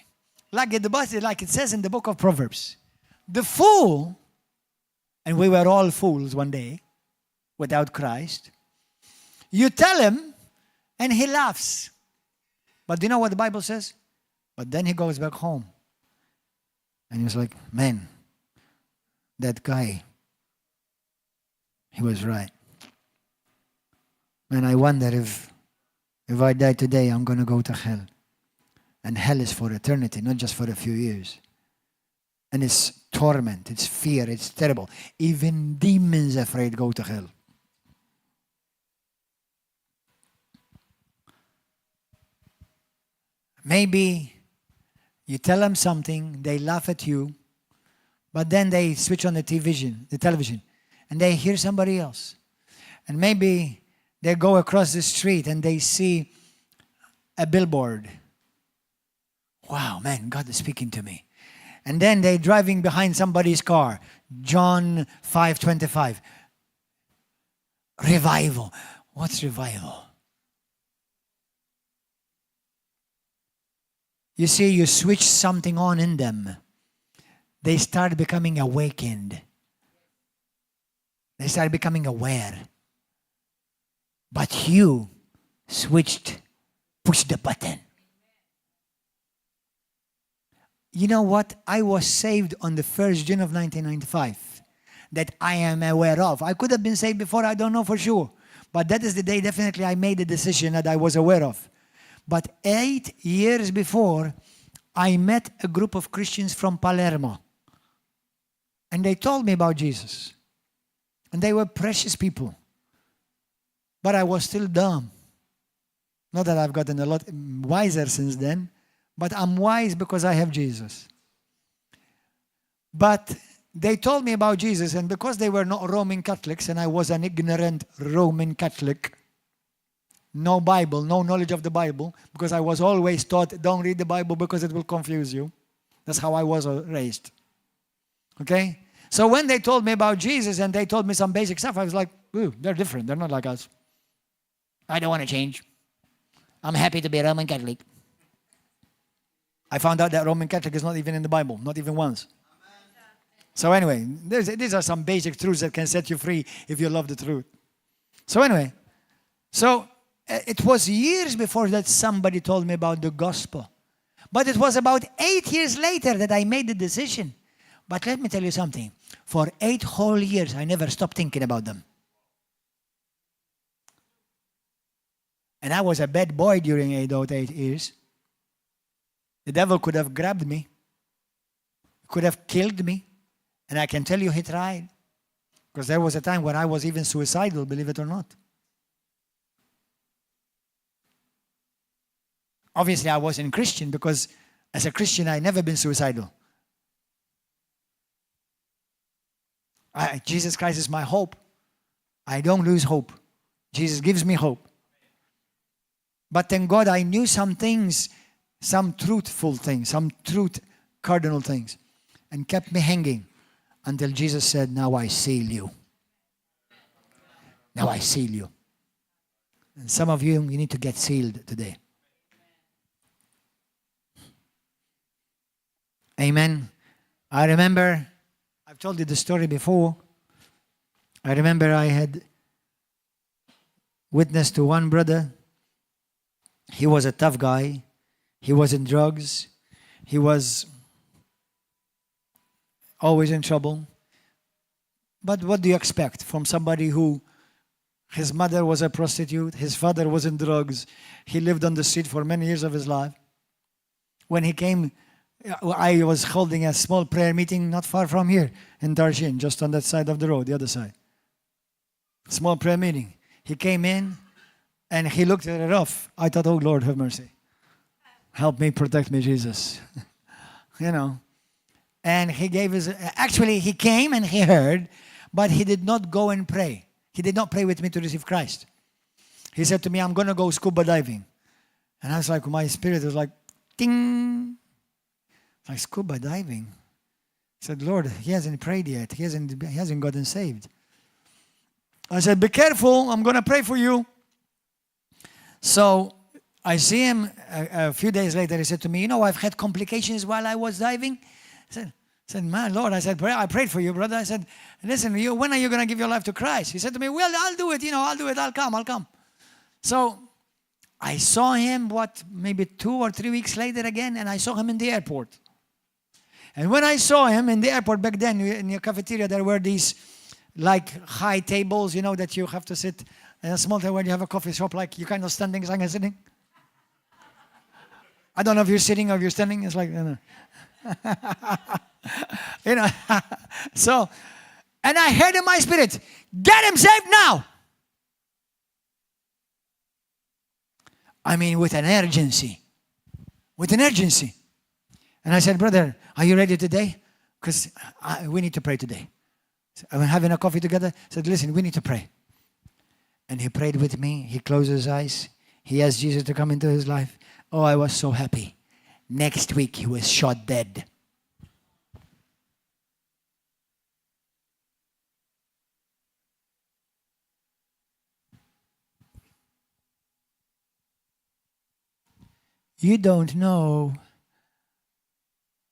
Like it says in the book of Proverbs, the fool, and we were all fools one day without Christ, you tell him and he laughs. But do you know what the Bible says? But then he goes back home. And he was like, man, that guy, he was right. Man, I wonder if I die today, I'm going to go to hell. And hell is for eternity, not just for a few years. And it's torment, it's fear, it's terrible. Even demons afraid go to hell. Maybe you tell them something, they laugh at you, but then they switch on the television, and they hear somebody else. And maybe they go across the street and they see a billboard. Wow, man, God is speaking to me. And then they're driving behind somebody's car. John 5:25. Revival. What's revival? You see, you switch something on in them. They start becoming awakened. They start becoming aware. But you pushed the button. You know what? I was saved on the 1st June of 1995 that I am aware of. I could have been saved before, I don't know for sure. But that is the day definitely I made a decision that I was aware of. But 8 years before, I met a group of Christians from Palermo. And they told me about Jesus. And they were precious people. But I was still dumb. Not that I've gotten a lot wiser since then. But I'm wise because I have Jesus. But they told me about Jesus, and because they were not Roman Catholics, and I was an ignorant Roman Catholic, no Bible, no knowledge of the Bible, because I was always taught, don't read the Bible because it will confuse you. That's how I was raised. Okay? So when they told me about Jesus and they told me some basic stuff, I was like, ooh, they're different. They're not like us. I don't want to change. I'm happy to be a Roman Catholic. I found out that Roman Catholic is not even in the Bible, not even once. So anyway, these are some basic truths that can set you free if you love the truth. So anyway, it was years before that somebody told me about the gospel. But it was about 8 years later that I made the decision. But let me tell you something. For 8 whole years, I never stopped thinking about them. And I was a bad boy during 8 years. The devil could have grabbed me, could have killed me, and I can tell you he tried. Because there was a time when I was even suicidal, believe it or not. Obviously, I wasn't Christian because as a Christian, I never been suicidal. Jesus Christ is my hope. I don't lose hope. Jesus gives me hope. But thank God I knew some things, some truthful things, some truth cardinal things, and kept me hanging until Jesus said, now I seal you. Now I seal you. And some of you need to get sealed today. Amen. I remember, I've told you the story before. I remember I had witnessed to one brother. He was a tough guy. He was in drugs. He was always in trouble. But what do you expect from somebody who, his mother was a prostitute, his father was in drugs, he lived on the street for many years of his life. When he came, I was holding a small prayer meeting not far from here in Tarshin, just on that side of the road, the other side. Small prayer meeting. He came in and he looked at it off. I thought, oh Lord, have mercy. Help me, protect me, Jesus. You know. And he gave actually he came and he heard, but he did not go and pray. He did not pray with me to receive Christ. He said to me, I'm going to go scuba diving. And I was like, my spirit was like, ding. Like scuba diving. I said, Lord, he hasn't prayed yet. He hasn't gotten saved. I said, be careful. I'm going to pray for you. So I see him a few days later. He said to me, you know, I've had complications while I was diving. I said, man, Lord, I said, I prayed for you, brother. I said, listen, when are you going to give your life to Christ? He said to me, well, I'll do it. I'll do it. I'll come. So I saw him, maybe 2 or 3 weeks later again, and I saw him in the airport. And when I saw him in the airport back then, in the cafeteria, there were these like high tables, that you have to sit in a small table where you have a coffee shop, like you kind of standing, sitting. I don't know if you're sitting or if you're standing. It's like, So, and I heard in my spirit, get him saved now. I mean, with an urgency. With an urgency. And I said, brother, are you ready today? Because we need to pray today. So I'm having a coffee together. I said, listen, we need to pray. And he prayed with me. He closed his eyes. He asked Jesus to come into his life. Oh, I was so happy. Next week, he was shot dead. You don't know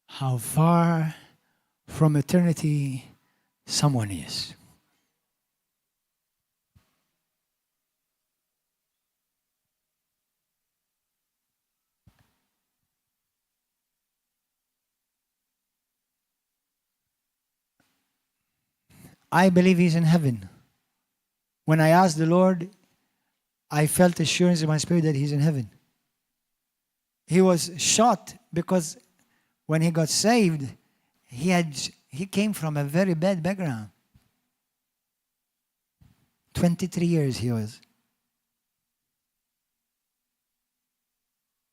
how far from eternity someone is. I believe he's in heaven. When I asked the Lord, I felt assurance in my spirit that he's in heaven. He was shot because when he got saved, he came from a very bad background. 23 years he was.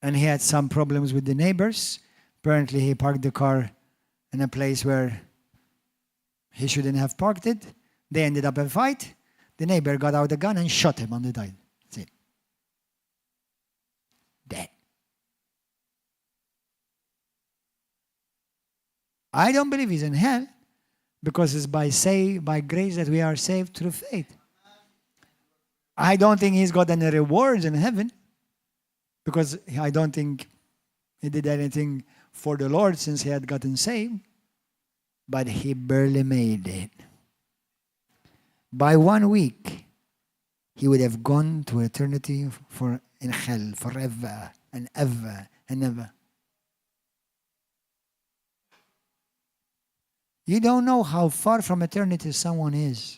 And he had some problems with the neighbors. Apparently he parked the car in a place where he shouldn't have parked it. They ended up in a fight. The neighbor got out a gun and shot him on the side. That's it. Dead. I don't believe he's in hell because it's by grace that we are saved through faith. I don't think he's got any rewards in heaven because I don't think he did anything for the Lord since he had gotten saved. But he barely made it. By 1 week, he would have gone to eternity in hell forever and ever and ever. You don't know how far from eternity someone is.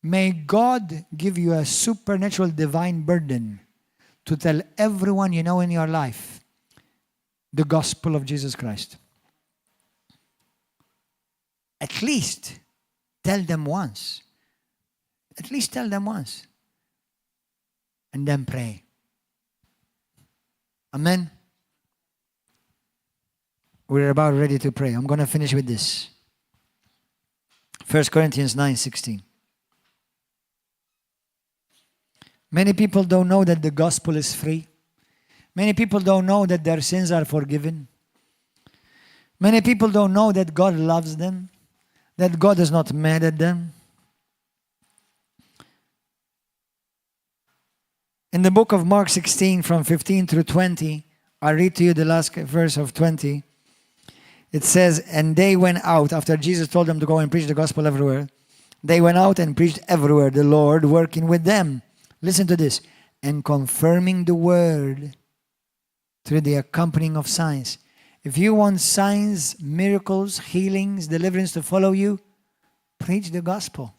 May God give you a supernatural divine burden to tell everyone you know in your life the gospel of Jesus Christ. At least tell them once. At least tell them once. And then pray. Amen. We're about ready to pray. I'm going to finish with this. 1 Corinthians 9:16. Many people don't know that the gospel is free. Many people don't know that their sins are forgiven. Many people don't know that God loves them, that God is not mad at them. In the book of Mark 16 from 15 through 20, I'll read to you the last verse of 20. It says, and they went out, after Jesus told them to go and preach the gospel everywhere, they went out and preached everywhere, the Lord working with them. Listen to this. And confirming the word through the accompanying of signs. If you want signs, miracles, healings, deliverance to follow you, preach the gospel.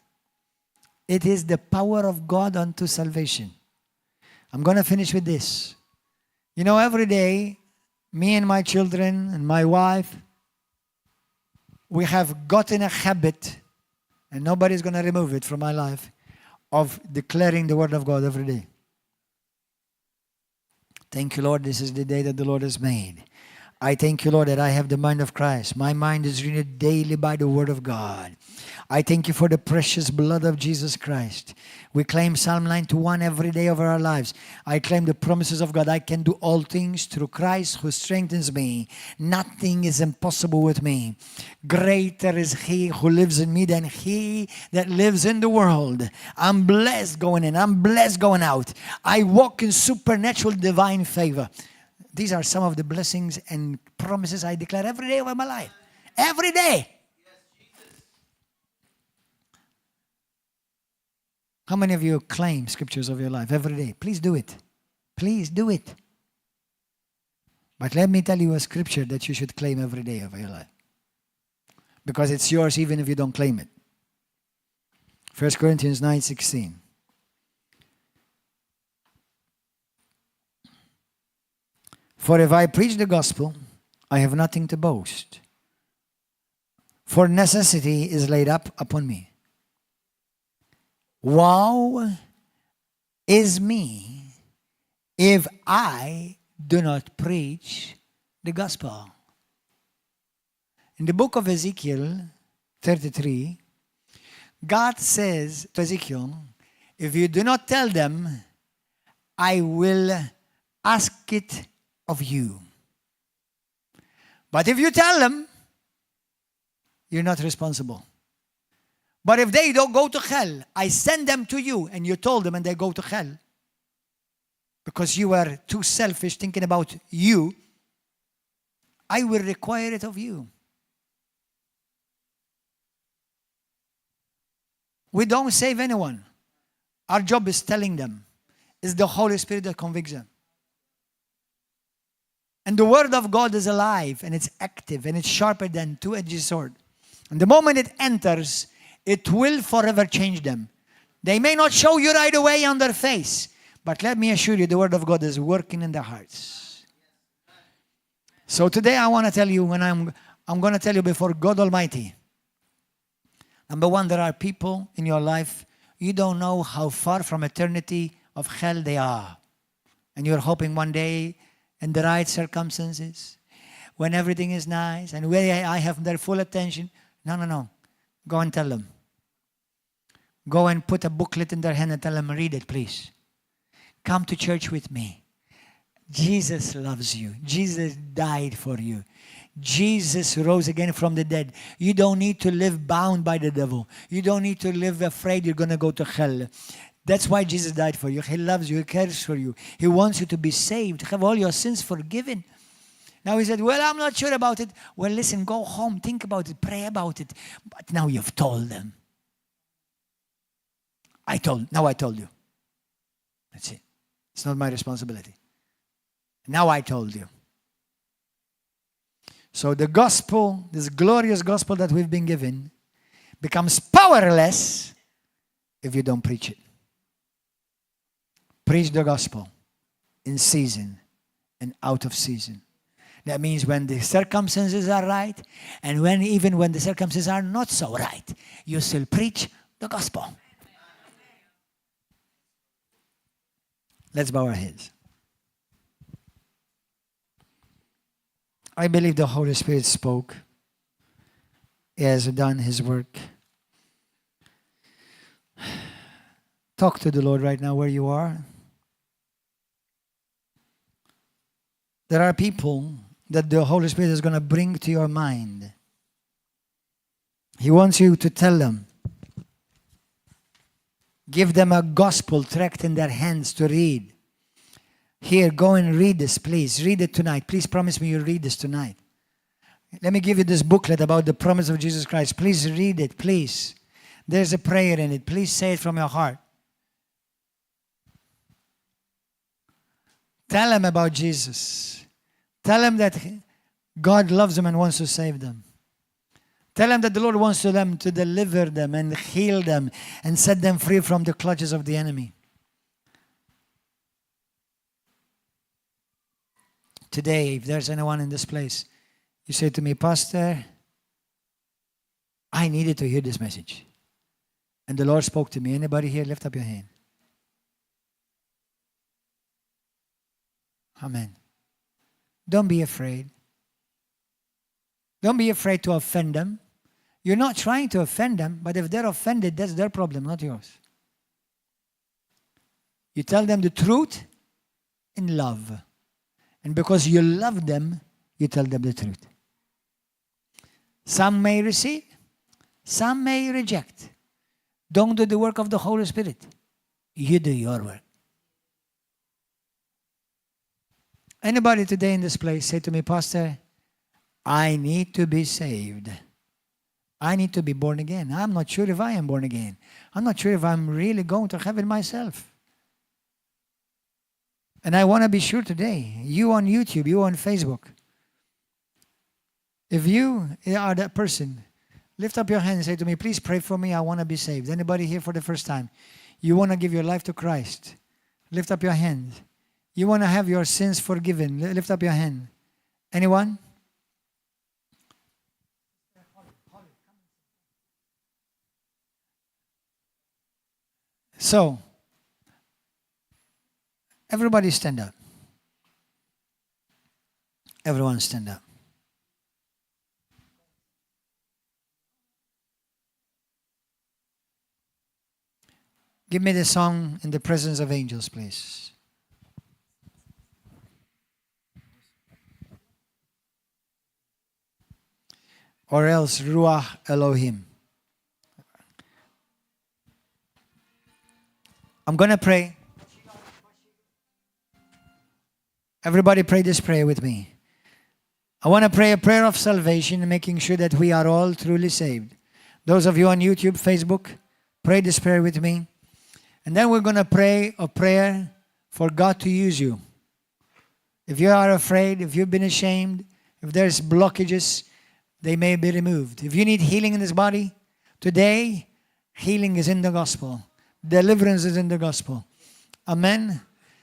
It is the power of God unto salvation. I'm going to finish with this. You know, every day, me and my children and my wife, we have gotten a habit, and nobody's going to remove it from my life, of declaring the word of God every day. Thank you, Lord, this is the day that the Lord has made. I thank you, Lord, that I have the mind of Christ. My mind is renewed daily by the word of God. I thank you for the precious blood of Jesus Christ. We claim Psalm 91 every day of our lives. I claim the promises of God. I can do all things through Christ who strengthens me. Nothing is impossible with me. Greater is he who lives in me than he that lives in the world. I'm blessed going in. I'm blessed going out. I walk in supernatural divine favor. These are some of the blessings and promises I declare every day of my life. Every day. How many of you claim scriptures of your life every day? Please do it. Please do it. But let me tell you a scripture that you should claim every day of your life. Because it's yours even if you don't claim it. 1 Corinthians 9:16. For if I preach the gospel, I have nothing to boast. For necessity is laid up upon me. Woe is me if I do not preach the gospel. In the book of Ezekiel 33, God says to Ezekiel, if you do not tell them, I will ask it of you. But if you tell them, you're not responsible. But if they don't go to hell, I send them to you, and you told them and they go to hell, because you were too selfish thinking about you, I will require it of you. We don't save anyone. Our job is telling them. It's the Holy Spirit that convicts them. And the Word of God is alive, and it's active, and it's sharper than two-edged sword. And the moment it enters, it will forever change them. They may not show you right away on their face, but let me assure you, the Word of God is working in their hearts. So today I want to tell you, when I'm going to tell you before God Almighty. Number one, there are people in your life, you don't know how far from eternity of hell they are. And you're hoping one day, in the right circumstances, when everything is nice, and where I have their full attention. No. Go and tell them. Go and put a booklet in their hand and tell them, read it, please. Come to church with me. Jesus loves you. Jesus died for you. Jesus rose again from the dead. You don't need to live bound by the devil. You don't need to live afraid you're going to go to hell. That's why Jesus died for you. He loves you. He cares for you. He wants you to be saved, have all your sins forgiven. Now he said, well, I'm not sure about it. Well, listen, go home, think about it, pray about it. But now you've told them. Now I told you. That's it. It's not my responsibility. Now I told you. So the gospel, this glorious gospel that we've been given, becomes powerless if you don't preach it. Preach the gospel in season and out of season. That means when the circumstances are right, and even when the circumstances are not so right, you still preach the gospel. Let's bow our heads. I believe the Holy Spirit spoke. He has done His work. Talk to the Lord right now where you are. There are people that the Holy Spirit is going to bring to your mind. He wants you to tell them. Give them a gospel tract in their hands to read. Here, go and read this, please. Read it tonight. Please promise me you'll read this tonight. Let me give you this booklet about the promise of Jesus Christ. Please read it, please. There's a prayer in it. Please say it from your heart. Tell them about Jesus. Tell them that God loves them and wants to save them. Tell them that the Lord wants them to deliver them and heal them and set them free from the clutches of the enemy. Today, if there's anyone in this place, you say to me, Pastor, I needed to hear this message. And the Lord spoke to me. Anybody here, lift up your hand. Amen. Don't be afraid. Don't be afraid to offend them. You're not trying to offend them, but if they're offended, that's their problem, not yours. You tell them the truth in love. And because you love them, you tell them the truth. Some may receive, some may reject. Don't do the work of the Holy Spirit. You do your work. Anybody today in this place say to me, Pastor, I need to be saved. I need to be born again. I'm not sure if I am born again. I'm not sure if I'm really going to heaven myself. And I want to be sure today, you on YouTube, you on Facebook, if you are that person, lift up your hand and say to me, please pray for me, I want to be saved. Anybody here for the first time? You want to give your life to Christ? Lift up your hand. You want to have your sins forgiven? Lift up your hand. Anyone? So, everybody stand up. Everyone stand up. Give me the song In the Presence of Angels, please. Or else Ruach Elohim. I'm going to pray. Everybody pray this prayer with me. I want to pray a prayer of salvation, making sure that we are all truly saved. Those of you on YouTube, Facebook, pray this prayer with me. And then we're going to pray a prayer for God to use you. If you are afraid, if you've been ashamed, if there's blockages, they may be removed. If you need healing in this body, today, healing is in the gospel. Deliverance is in the gospel. Amen.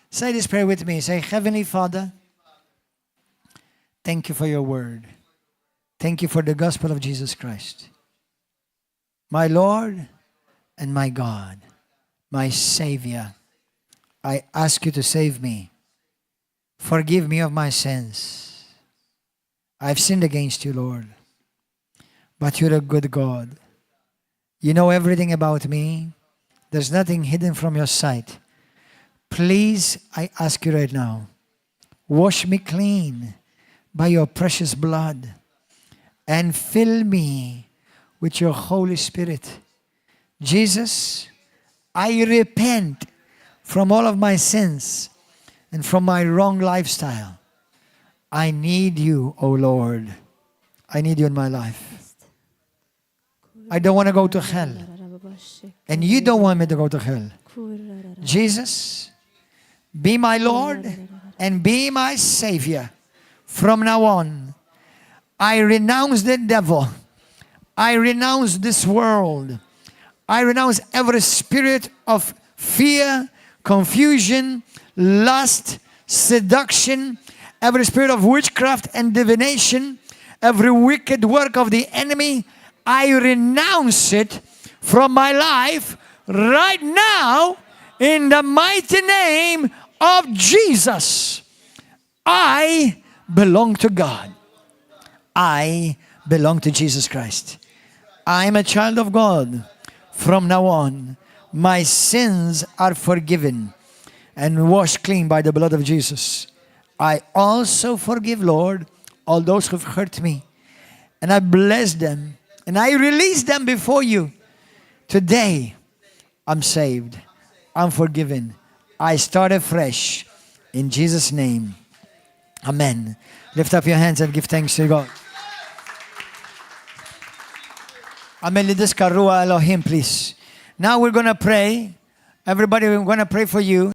Say this prayer with me. Say, Heavenly Father, thank you for your word. Thank you for the gospel of Jesus Christ. My Lord and my God, my Savior, I ask you to save me. Forgive me of my sins. I've sinned against you, Lord. But you're a good God. You know everything about me. There's nothing hidden from your sight. Please, I ask you right now, wash me clean by your precious blood and fill me with your Holy Spirit. Jesus, I repent from all of my sins and from my wrong lifestyle. I need you, O Lord. I need you in my life. I don't want to go to hell. And you don't want me to go to hell. Jesus, be my Lord and be my Savior. From now on, I renounce the devil. I renounce this world. I renounce every spirit of fear, confusion, lust, seduction, every spirit of witchcraft and divination, every wicked work of the enemy. I renounce it from my life right now in the mighty name of Jesus. I belong to God. I belong to Jesus Christ. I am a child of God. From now on, my sins are forgiven and washed clean by the blood of Jesus. I also forgive, Lord, all those who've hurt me. And I bless them. And I release them before you. Today, I'm saved. I'm forgiven. I start afresh. In Jesus' name. Amen. Lift up your hands and give thanks to God. Amen. Lidis karua Elohim, please. Now we're going to pray. Everybody, we're going to pray for you.